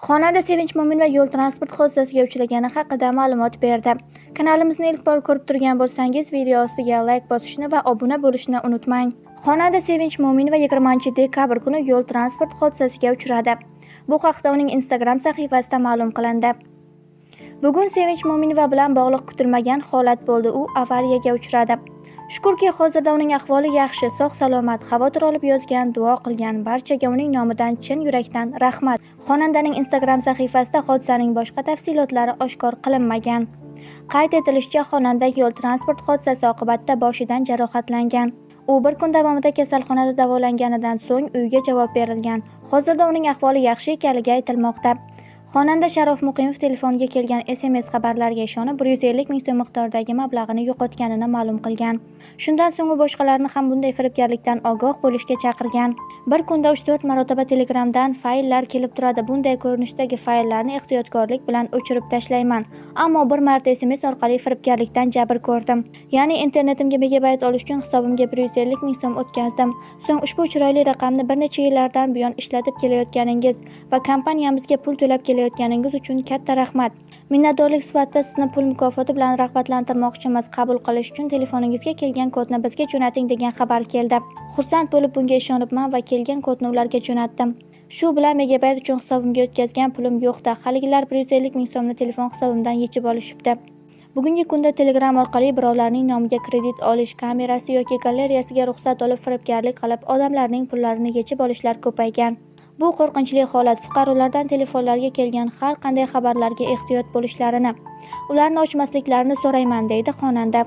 Xonanda Sevinch Mo'minova yo'l transport hodisasiga uchragani haqida ma'lumot berdi. Kanalimizni ilk bor ko'rib turgan bo'lsangiz, video ostiga layk bosishni va obuna bo'lishni unutmang. Xonanda Sevinch Mo'minova 20-dekabr kuni yo'l transport hodisasiga uchradi. Bu haqda uning Instagram sahifasida ma'lum qilindi. Bugun Sevinch Mo'minova bilan bog'liq kutilmagan holat bo'ldi. U avariyaga uchradi. Shukurki, hozirda uning ahvoli yaxshi, sog'-salomat, xavotir olib yozgan, duo qilgan barchaga uning nomidan chin yurakdan rahmat. Xonandaning Instagram sahifasida hodisaning boshqa tafsilotlari oshkor qilinmagan. Qayd etilishicha, xonanda yo'l transport hodisasi oqibatida boshidan jarohatlangan. U bir kun davomida kasalxonada davolanganidan so'ng uyga javob berilgan. Hozirda uning ahvoli yaxshi ekanligi aytilmoqda. Xonanda Sharof Muqimov telefoniga kelgan SMS xabarlarga ishonib, 150 ming so'm miqdoridagi mablag'ini yo'qotganini ma'lum qilgan. Shundan so'ng u boshqalarni ham bunday firibgarlikdan ogoh bo'lishga chaqirgan. Bir kunda 3-4 marotaba Telegramdan fayllar kelib turadi. Bunday ko'rinishdagi fayllarni ehtiyotkorlik bilan o'chirib tashlayman. Ammo bir marta SMS orqali firibgarlikdan jabr ko'rdim. Ya'ni internetimga megabayt olish uchun hisobimga 150 ming so'm o'tkazdim. So'ng ushbu chiroyli raqamni bir necha yillardan buyon ishlatib kelayotganingiz va kompaniyamizga pul to'lab kelayotganingiz uchun katta rahmat. Minnatdorlik sifatida sizni pul mukofoti bilan rag'batlantirmoqchimiz. Qabul qilish uchun telefoningizga kelgan kodni bizga jo'nating degan xabar keldi. Xursand bo'lib bunga ishonibman va kelgan kodni ularga jo'natdim. Shu bilan megabayt uchun hisobimga o'tkazgan pulim yo'q-da. Haligilar 150 ming so'mni telefon hisobimdan yechib olishibdi. Bugungi kunda Telegram orqali birovlarning nomiga kredit olish, kamerasi yoki galereyasiga ruxsat olib firibgarlik qilib, odamlarning pullarini yechib olishlar ko'paygan. Bu qo'rqinchli holat. Fuqarolardan telefonlarga kelgan har qanday xabarlarga ehtiyot bo'lishlarini, ularni ochmasliklarini so'rayman, deydi xonanda.